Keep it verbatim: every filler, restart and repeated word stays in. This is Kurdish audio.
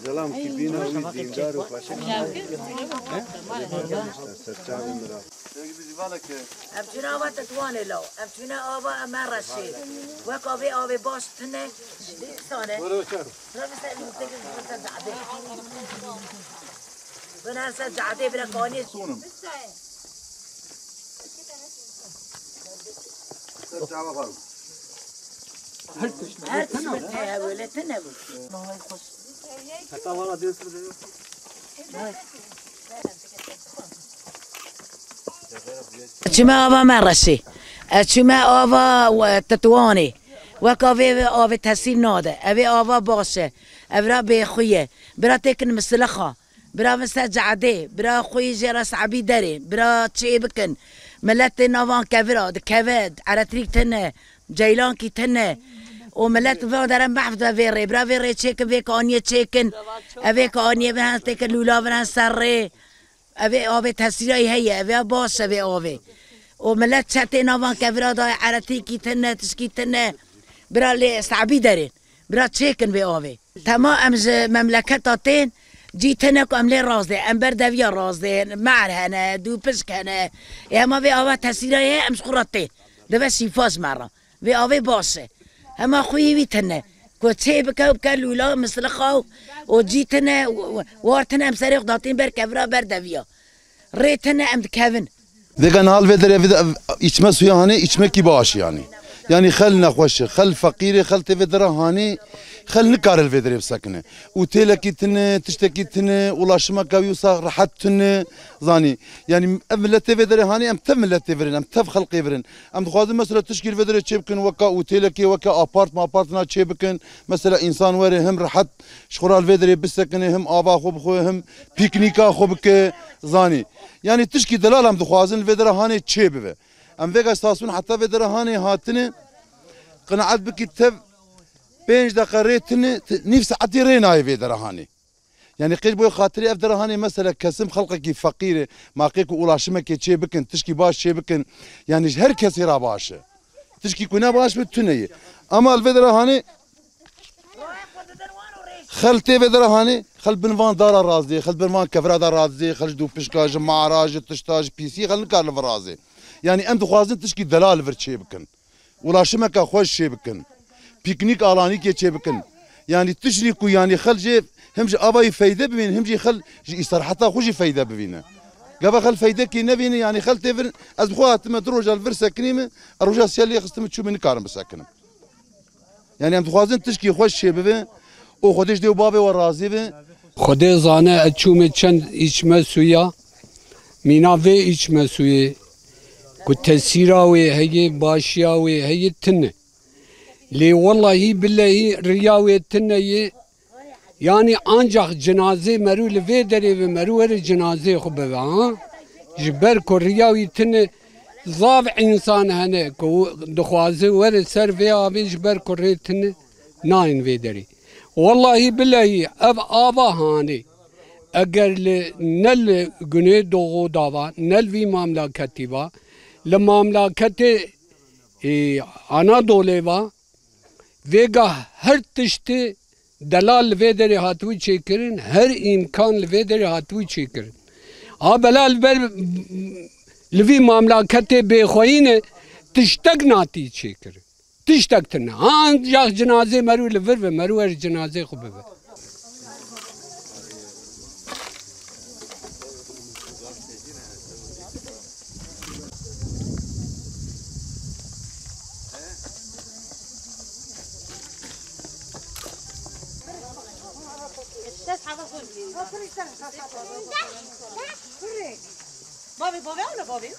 Zelam ki bîna wî dîndar û xweşik. Serçavê min ra. Ev çûne ava Tetwanê law. Ev çûne ava Mereşê. Weka vê avê baş tune ji dîsan e. Bira bi ser, bi ser cadê. Bira ser cadê, bira kanî. Sonim. Ser çava xarim. Her tişt min heye, wele tune bû. Çime ava Mereşê. Ez çime ava, e, Tetwanê. Weka vê, vê avê tesîr nade. Evê ava baş e. Ev ra bêxwe ye. Bira têkin mislixa. Bira vin ser cadê. Bira xwî jê re sabî derê. Bira çê bikin. Milet tê navan kevira. Dikeve. Eretrîk tine. Ceylankî tine. Û milet van dere mehf de vê rê. Bira vê rê çêkin, vê kaniyê çêkin. Evê kaniyê vin hen têkin lûla vin hen ser rê. Evê avê tesîrayî heye, evê baş e vê avê. Û milet çetê navan kevira dayê, eretîkî tine, tişkî tine. Bira lê sabî derên. Bira çêkin vê avê. Tema em ji memleketa tên, cî tine ku em lê razdê, em ber deviya razdê, mer hene, dûpişk hene. Ê hema vê ava tesîrayê heye, em ji xwe re tên. Dibe şîfa ji me re. Vê avê baş e. Hema xwî wî tine. Ku çê bike û bike lûla, mislixa û, û cî tine, û, û war tine, em serê xwe datîn ber kevira, ber deviya. Rê tine, em dikevin. Vêga niha li vê derê vê de, içme suya hanê, içmekî baş e yanî. Yanî xel nexweş e, xel feqîr e, xel tê vê dera hanê, xel nikare li vê derê bisekine. Û têlekî tine, tiştekî tine, ulaşimeke wî wisa rehet tine, zanî. Yanî ev miletê vê derê hanê, em tev miletê vir in, em tev xelkê vir in. Em dixwazin mesela tişkî li vê derê çê bikin, weka otêlekê, weke apart mapartina çê bikin. Mesela însan were him rehet ji xwe re li vê derê bisekine, him ava xwe bixwe, him pîknîka xwe bike, zanî. Yanî tişkî delal em dixwazin li vê dera hanê çê bibe. Em vêga stasyon heta vê dera hanê hatine, qinaet bikî tev pênc deqe rê tine, ti-, nîv saetî rê nayê vê dera hanê. Yanî qêj boyê xatirê ev dera hanê mesela kesim xelqekî feqîr e, ma qê ku ulaşimekê çê bikin, tişkî baş çê bikin, yanî ji her kesî re baş e. Tişkî ku ne baş be tune ye. Ama li vê dera hanê xel tê vê dera hanê, xel bin van dara razê, xel bin van kevira da razê, xel ji dûpişka, ji mara, ji tişta, ji pîsî, xel nikar li vir razê. Yanî em dixwazin tişkî delal li vir çê bikin. Ulaşimeke xweş çê bikin. Pîknîk alanîkê çê bikin. Yanî tiştî ku yanî xel jê him ji avayî feyde bibîn, him jî xel ji îstiraheta xwe jî feyde bivîne. Gava xel feydekî nevîne, yanî xel tê vir, ez bi xwe hatime du roja li vir sekinîme, ez roja siya lê xistime çûme nikarim bisekinim. Yanî em dixwazin tişkî xweş çê bibe û Xwedê ji dê û bavê we razî be. Xwedê zane ez çûme çend îçme suya, mîna vê îçme suyê ku tesîra wê heye, başiya wê heye, tune. Lê wellahî billehî riya wê tune ye. Yanî ancax cinazê merû li vê derê ve merû were cinazê xwe bive, ha? Ji ber ku riya wî tune, zaf însan hene ku dixwaze were ser vê avê, ji ber ku rê tune nayên vê derê. Wellahî billehî ev ava hanê, eger li, ne li Güneydoğu da va, ne li vî mamlaketî va, li mamlaketê, ê, Anadolê va, vêga her tiştê delal li vê derê hatibû çêkirin, her îmkan li vê derê hatibû çêkirin. A bela li ber, li vî mamlaketê bêxweyî ne, tiştek natî çêkirin. Tiştek tune. Ancak cinazê merû li vir ve merû er cinazê xwe bibe. Bavê, bavê, ana bavê.